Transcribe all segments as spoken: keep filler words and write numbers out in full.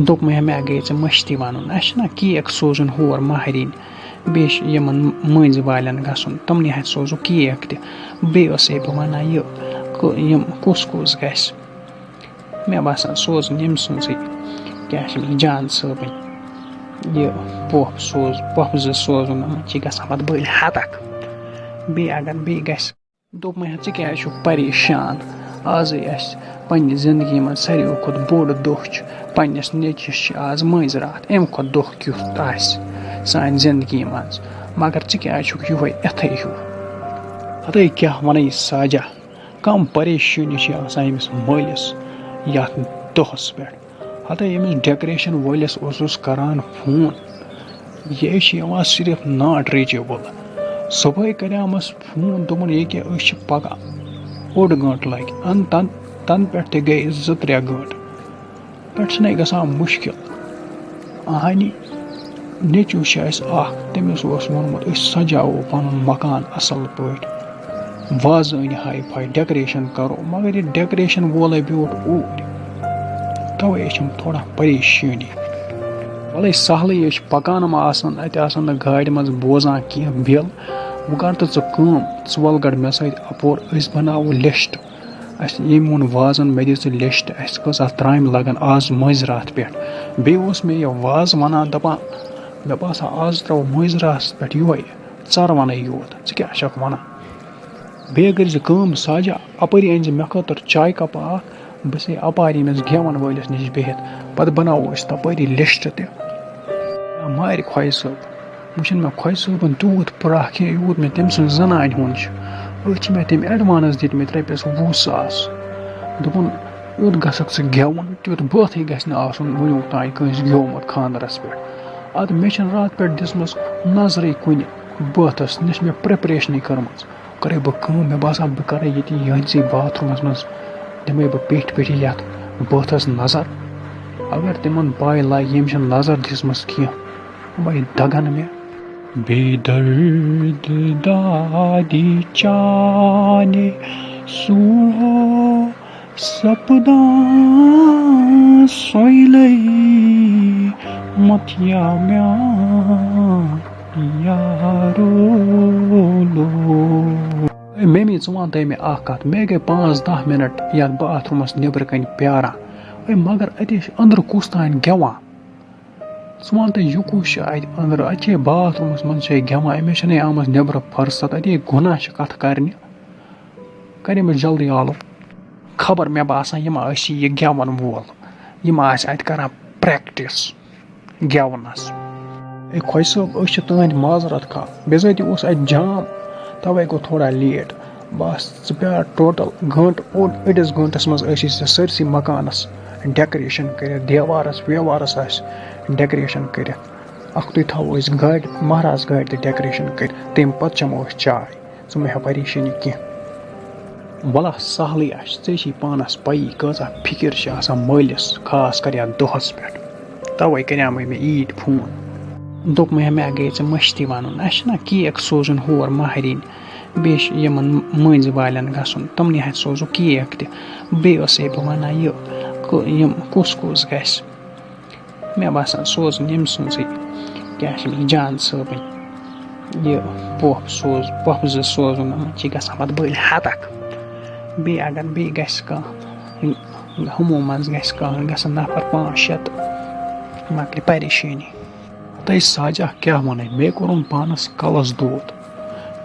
دوٚپمَے، مےٚ گٔے ژےٚ مٔشتٕے وَنُن، اَسہِ چھِنہ کیک سوزُن ہور مَہرِنۍ، بیٚیہِ چھِ یِمَن مٔنٛزۍ والٮ۪ن گژھُن، تِمنٕے ہَتہِ سوزو کیک تہِ۔ بیٚیہِ ٲسَے بہٕ وَنان یہِ، کُ-، یِم کُس کُس گژھِ۔ مےٚ باسان سوزُن ییٚمہِ سٕنٛزٕے، کیٛاہ چھِ أمِس جان صٲبٕنۍ، یہِ پۄپھ سوز، پۄپھٕ زٕ سوزُن، یِمَن چھِ گژھان پَتہٕ بٔلۍ ہَتَکھ۔ بیٚیہِ اگر بیٚیہِ گژھِ۔ دوٚپمَے، ہا، ژٕ کیٛازِ چھُکھ پریشان؟ آزٕے اَسہِ پنٛنہِ زندگی منٛز ساروِیو کھۄتہٕ بوٚڑ دۄہ چھُ، پنٛنِس نیٚچوِس چھِ آز مٲنٛزِ راتھ، اَمہِ کھۄتہٕ دۄہ کیُتھ آسہِ سانہِ زندگی منٛز؟ مگر ژٕ کیٛازِ چھُکھ یِہوٚے اِتھَے ہیوٗ؟ ہَتَے کیٛاہ وَنَے ساجہ، کَم پریشٲنی چھِ آسان أمِس مٲلِس یَتھ دۄہَس پٮ۪ٹھ۔ ہَتَے أمِس ڈیکوریشن وٲلِس اوسُس کران فون، یہِ چھِ یِوان صرف not reachable۔ صُبحٲے کریومَس فون، دوٚپُن، ییٚکیٛاہ أسۍ چھِ پکان، اوٚڑ گٲنٛٹہٕ لگہِ۔ اَن تَن، تَنہٕ پٮ۪ٹھ تہِ گٔے زٕ ترٛےٚ گٲنٛٹہٕ، پٮ۪ٹھ چھِنَے گژھان مُشکِل۔ اَہنی نیٚچوٗ چھِ اَسہِ اَکھ، تٔمِس اوس ووٚنمُت، أسۍ سجاوو پَنُن مکان اَصٕل پٲٹھۍ، وازٕ أنۍ ہاے فاے، ڈیکوریشن کرو، مگر یہِ ڈیکوریشن وولَے بیوٗٹھ اوٗرۍ۔ تَوَے چھِم تھوڑا پریشٲنی۔ وَلَے سہلٕے، أسۍ چھِ پَکان، یِم آسَن اَتہِ، آسَن نہٕ گاڑِ منٛز بوزان کینٛہہ بِل۔ وۄنۍ کَر تہٕ ژٕ کٲم، ژٕ وَل گۄڈٕ مےٚ سۭتۍ اَپور، أسۍ بَناوو لِسٹ۔ اَسہِ ییٚمۍ ووٚن وازَن، مےٚ دِ ژٕ لِسٹ، اَسہِ کۭژاہ ترٛامہِ لَگَن آز مٲنٛزِ راتھ پٮ۪ٹھ۔ بیٚیہِ اوس مےٚ یہِ وازٕ وَنان، دَپان، مےٚ باسان، آز ترٛاوو مٲنٛزِ راتھ پٮ۪ٹھ یِہوٚے ژَروَنَے یوت۔ ژٕ کیٛاہ چھَکھ وَنان؟ بیٚیہِ کٔرۍ زِ کٲم ساجہ، اَپٲری أنۍ زِ مےٚ خٲطرٕ چایہِ کَپہٕ اَکھ، بہٕ چھُسَے اَپارِ ییٚمِس گٮ۪وَن وٲلِس نِش بِہِتھ، پَتہٕ بَناوو أسۍ تَپٲری لِسٹ تہِ۔ یا مارِ خۄجہِ صٲب، وٕچھِن مےٚ خۄجہِ صٲبَن تیوٗت پرٛاکھ کینٛہہ، یوٗت مےٚ تٔمۍ سٕنٛز زَنانہِ ہُنٛد چھُ۔ أتھۍ چھِ مےٚ تٔمۍ advance دِتمٕتۍ رۄپیَس وُہ ساس۔ دوٚپُن، یُتھ گژھکھ ژٕ گٮ۪وُن، تیُتھ بٲتھٕے گژھِ نہٕ آسُن وٕنیُک تام کٲنٛسہِ گیومُت خانٛدرَس پٮ۪ٹھ۔ اَدٕ مےٚ چھَنہٕ راتہٕ پٮ۪ٹھ دِژمٕژ نظرٕے کُنہِ بٲتھَس، نہ چھِ مےٚ preparation کٔرمٕژ۔ کَرَے بہٕ کٲم، مےٚ باسان، بہٕ کَرَے ییٚتی یِہٕنٛدسٕے باتھ روٗمَس منٛز، دِمَے بہٕ پیٚٹھۍ پیٚٹھی یَتھ بٲتھَس نظر۔ اگر تِمَن پَے لَگہِ، ییٚمۍ چھَنہٕ نظر دِژمٕژ کینٛہہ، یِمَے دَگَن مےٚ۔ بے درد دادی چانے سوڑو سپدان سویلے متیا میان یارو لو۔ اے میمی، ژٕ وَن تہٕ مےٚ اَکھ کَتھ، مےٚ گٔے پانٛژھ دَہ مِنَٹ یَتھ باتھ روٗمَس نیٚبرٕ کَنہِ پیٛاران۔ اے مگر اَتے چھِ أنٛدرٕ کُس تام گٮ۪وان۔ ژٕ وَن تہٕ، یہِ کُس چھُ اَتہِ أنٛدرٕ؟ اَتہِ چھے باتھ روٗمَس منٛز چھے گٮ۪وان، أمِس چھَنَے آمٕژ نیٚبرٕ فرصت، اَتے گُناہ چھِ کَتھٕ کَرنہِ۔ کَر أمِس جلدی آلو۔ خبر، مےٚ باسان، یہِ ما آسہِ یہِ گٮ۪وَن وول، یہِ ما آسہِ اَتہِ کَران practice گٮ۪ونَس۔ اے خۄجہِ صٲب، أسۍ چھِ تُہٕنٛدۍ معذرت خواہ، بِزٲتی اوس اَتہِ جام، تَوَے گوٚو تھوڑا late۔ بَس، ژٕ پیار total گٲنٛٹہٕ اوٚڑ، أڑِس گٲنٛٹَس منٛز ٲسی ژےٚ سٲرسٕے مکانَس decoration کٔرِتھ، دیوارَس ویوارَس آسہِ decoration کٔرِتھ۔ اَکھتُے تھاوو أسۍ گاڑِ، مہراز گاڑِ تہِ decoration کٔرِتھ، تَمہِ پَتہٕ چٮ۪مو أسۍ چاے۔ ژٕ مہ ہےٚ پریشٲنی کینٛہہ۔ وَلہ سہلٕے آسہِ، ژےٚ چھے پانَس پَیی کۭژاہ فِکِر چھِ آسان مٲلِس، خاص کر یَتھ دۄہَس پٮ۪ٹھ۔ تَوَے کَریٛامَے مےٚ عیٖد فون۔ دوٚپمَے، مےٚ گٔے ژےٚ مٔشتٕے وَنُن، اَسہِ چھِنہ کیک سوزُن ہور مَہرِنۍ، بیٚیہِ چھِ یِمَن مٔنٛزۍ والٮ۪ن گژھُن، تِمنٕے ہَتہِ سوزو کیک تہِ۔ بیٚیہِ ٲسَے بہٕ وَنان یہِ، کُ-، یِم کُس کُس گژھِ؟ مےٚ باسان سوزُن ییٚمہِ سٕنٛزٕے، کیٛاہ چھِ أمِس جان صٲبٕنۍ، یہِ پۄپھ سوز، پۄپھٕ زٕ سوزُن، یِمَن چھِ گژھان پَتہٕ بٔلۍ ہَتَکھ۔ بیٚیہِ اگر بیٚیہِ گژھِ کانٛہہ، ہُمو منٛز گژھِ کانٛہہ، گژھن نفر پانٛژھ شےٚ تہٕ مۄکلہِ پریشٲنی۔ تۄہہِ ساجہ کیٛاہ وَنَے، مےٚ کوٚرُن پانَس کَلَس دود،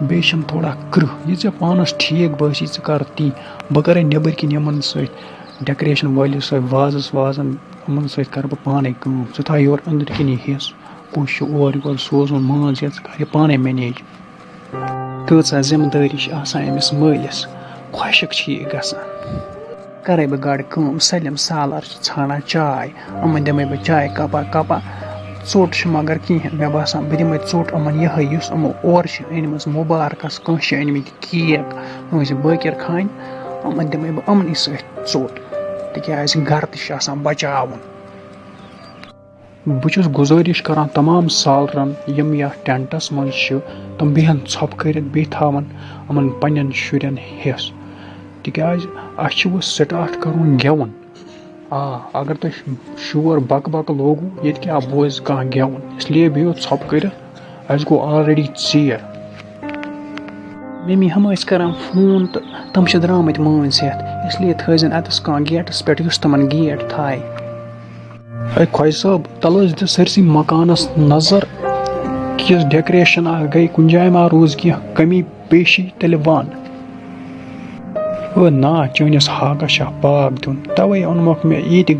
بیٚیہِ چھَم تھوڑا کرٛہ۔ یہِ ژےٚ پانَس ٹھیٖک بٲسی، ژٕ کَر تی۔ بہٕ کَرَے نیٚبٕرۍ کِنۍ یِمَن سۭتۍ، decoration وٲلِس سۭتۍ، وازَس وازَن، یِمَن سۭتۍ کَرٕ بہٕ پانَے کٲم۔ ژٕ تھاو یورٕ أنٛدٕرۍ کِنی حِصہٕ، کُس چھُ اورٕ یورٕ سوزُن مٲنٛز ہٮ۪تھ، ژٕ کَر یہِ پانَے manage۔ کۭژاہ ذِمہٕ دٲری چھِ آسان أمِس مٲلِس، خۄشِک چھِ یہِ گژھان۔ کَرَے بہٕ گۄڈٕ کٲم، سٲلِم سالار چھِ ژھانٛڈان چاے، یِمَن دِمَے بہٕ چاے کَپا کَپا۔ ژوٚٹ چھِ مگر کِہیٖنۍ، مےٚ باسان بہٕ دِمَے ژوٚٹ یِمَن یِہوٚے، یُس یِمو اورٕ چھِ أنۍمٕژ مُبارکَس، کٲنٛسہِ چھِ أنۍمٕتۍ کیک، کٲنٛسہِ بٲکِر خانہِ، یِمَن دِمَے بہٕ یِمنٕے سۭتۍ ژوٚٹ، تِکیٛازِ گَرٕ تہِ چھِ آسان بَچاوُن۔ بہٕ چھُس گُزٲرِش کران تمام سالرَن، یِم یَتھ ٹینٹَس منٛز چھِ، تِم بیٚہن ژھۄپہٕ کٔرِتھ، بیٚیہِ تھاوَن یِمَن پنٛنٮ۪ن شُرٮ۪ن ہٮ۪س، تِکیٛازِ اَسہِ چھُ وۄنۍ start کَرُن گٮ۪وُن۔ آ، اگر تۄہہِ شور بکہٕ بکہٕ لوگوُ، ییٚتہِ کیٛاہ بوزِ کانٛہہ گٮ۪وُن؟ اس لیے بِہِو ژھۄپہٕ کٔرِتھ، اَسہِ گوٚو already ژیر۔ ممی ہم ٲسۍ کران فون تہٕ تِم چھِ درٛامٕتۍ مٲنٛز ہٮ۪تھ، اس لیے تھٲیزٮ۪ن اَتَس کانٛہہ گیٹَس پٮ۪ٹھ یُس تِمَن گیٹ تھایہِ۔ اے خۄجہِ صٲب، تَلہٕ حظ دِ سٲرسٕے مکانَس نظر، کِژھ decoration اَکھ گٔے، کُنہِ جایہِ ما روٗز کینٛہہ کمی پیشی، تیٚلہِ وَن۔ او نا، چٲنِس ہاکَس چھا پاکھ دیُن، تَوَے اوٚنمَکھ مےٚ ییٚتہِ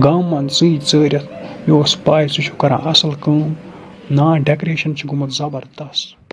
گامہٕ منٛز ژٕے ژٲرِتھ۔ مےٚ اوس پَے ژٕ چھُکھ کَران اَصٕل کٲم۔ نا، decoration چھُ گوٚمُت زبردست۔